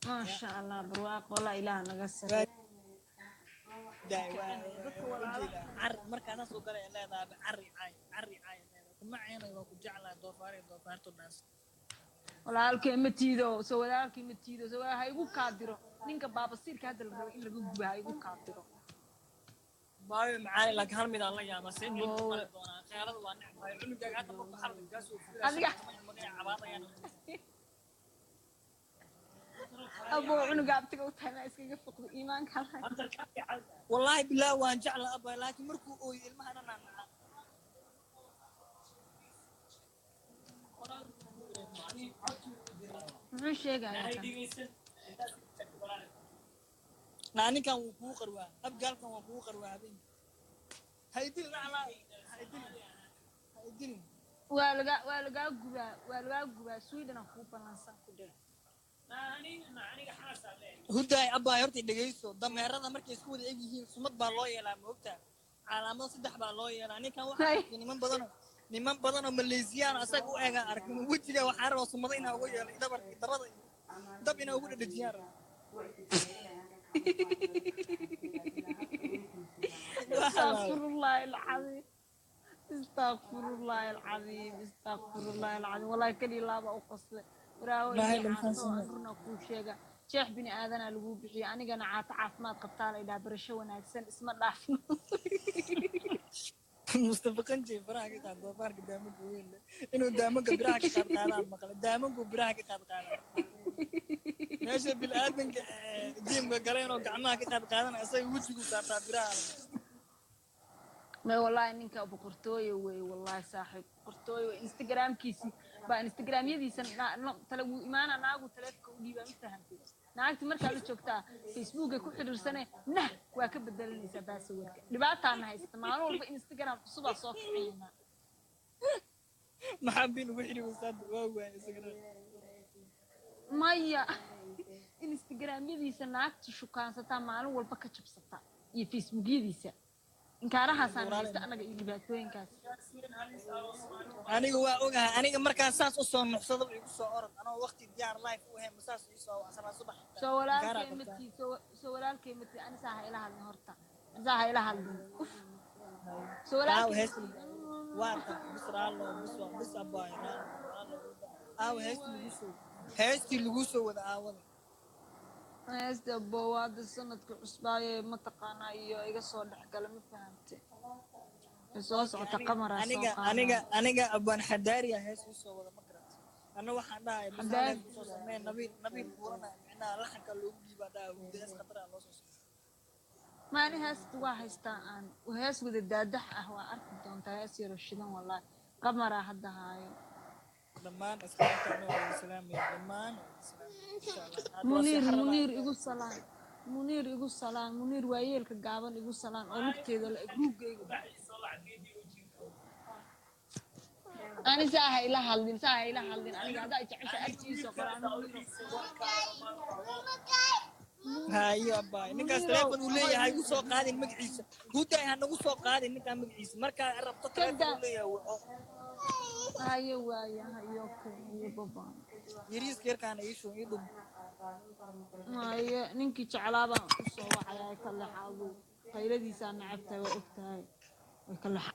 Maasha Allah, barwaaqo la Ilaah naga Waa sare. Daay waa ujeedaa cari markaa saas oo kale ay leedahay, cari caay, cari caay leedahay, kuma ceenay, waa ku jeclahay, doofaar iyo doofaarto dhaas. Walaalkay ma tiido, soo walaalkay ma tiido, soo ha igu kaadiro ninka baabasiirka hadda la rabo in laga guba, ha igu kaadiro. Maayo macaali, laakiin hal mid aan la yaabaa, see loo Boowe. Mali doonaa kheyrada waa necbahay cunugaaga hadda markuu xarga kaa soo fuulaya. Adiga. Magay cabaadayaan. Aboo, cunuga abtiga u tahay maa iskaga foqdo iimaanka lahay. Wallaahi bilaah waan jecla abba, laakiin markuu ooyo ilmaha dhan aan nacaa. Muxuu sheegayaa kan? Naa ninkan wuu kugu qarwaa, abgaalkan waa kugu qarwaa habeenkii. Ha idilin aclaa, ha idilin, ha idilin. Waa lagaa gubaa, waa lagaa gubaa. Sweden aan kuu ballansan ku dheh. Hudaay abbaay, horta dhegeyso, dameerada markay isku wada eg yihiin sumad baa loo yeelaa, ma ogtaa? Calaamado saddex baa loo yeelaa. Ninkan waxaa Hay. Arkay niman badanoo Maleesiyaan asaga u egaan arkay wejiga. Waxaa rabaa sumado inaa uga yeelo dhabarka, dabada iyo dab inaa ugu dhadhajiyaan rabaa. Astaqfirullahi alcadiim, astaqfirullahi alcadiim, astaqfirullahi alcadiim. Wallahi keliya laaba u qosle waraawo. Maahay iyo maxaan caato sameeyay? Runa kuu sheega, jeex bini aadanaa laguu bixiyo, anigana caato caafimaad qabtaa la idhaha. Barasho wanaagsan, isma dhaafno. Mustafa Qanjay faraha ka qaad doofaarka daamanka weyn leh, inuu daamanka biraha ka qaad qaadaan maqle, daamanku biraha ka qaad qaadaan meesha bilaadanka jiimka galeen oo gacmaha ka qaad qaadana, isaga wejigu saartaa biraha. May, wallahi ninka boqortooyo wey, wallahi saaxiib boqortooyo wey. Instagramkiisi baa instagramyadiisa tale wuu imaana, naagu taleefonka u dhiibaa, ma fahantay? Naagti markaa la joogtaa Facebookay ku xidhiirsane, nah waa ka bedelanaysaa baasawarka. Dhibaataana haysata, maalin walba Instagram cusubaa soo kiciyana. Maxaa bin ugu xidhi wasaada waa waay isagana. Maya, instagramyadiisa naagta shukaansataa maalin walba ka jabsata iyo Facebookyadiisa. Inkaarahaasaan haysta anaga iyo dhibaatooyinkaas. Aniga waa ogahay, aniga markaan saas usoo nuxsado igu soo orod anoo waqti diyaar life u ahayn, ma saas iisoo wacsanaa subax. Soo Inkaaraa walaalkay qabtaa. Mati soo walaalkay mati, anisaa ha ila hadlin horta, anisaa ha ila hadlin. Uf, soo aaw walaalkay. Heesta waa tan bis, raallo, bis, waa bis abaay, raallo, raallo. Aaw heestii lagu soo wada aawada. Heesta boowaada sanadka cusbaaye mataqaanaa iyo iga soo dhexgala, ma fahamte? Way soo socota, qamaraa soo aniga qaadaya. Aniga abaan xadaariya hees usoo wada, ma garat? Anna waxaan dhahay bis hal Xadaari. Hees usoo samee Nabiil, Nabiil buurana micnaha laxanka loogu dhiibaa, dhaha hurda hees khatara loo soo samee. Maani heesta waa haystaa, aan hees wada daadax ah, waa arki doontaa hees yaro shidan. Wallahi qamaraa hadda haayo. Dhammaan asxaabta waa wada salaamaya, dhammaan waa wada salaamaya insha Allah. Hadda waa Muniir. seexan rabaa. Muniir igu salaan, Muniir igu salaan, Muniir waayeelka gaaban igu salaan oo lugteeda la eg ruugayga. Ani saa ha ila hadlin, saa ha ila hadlin. Aniga haddaa jecesha agtiisa qoraan. Hayo abaay, ninkaas Muniirow, teleefon uu leeyahay igu soo qaadin magaciisa, hudaay ha nagu soo qaadin ninkaa magaciisa markaa rabto teleefon uu leeyahay waco. Hayo waaya, hayo, okay, hayo baba. Yariiska yarkaana iishu ii dhum. Haye, ninkii jeclaa baan u soo wacayaa, ka leexaadu qayladiisaa necabtahay, waa ogtahay, way ka leexa.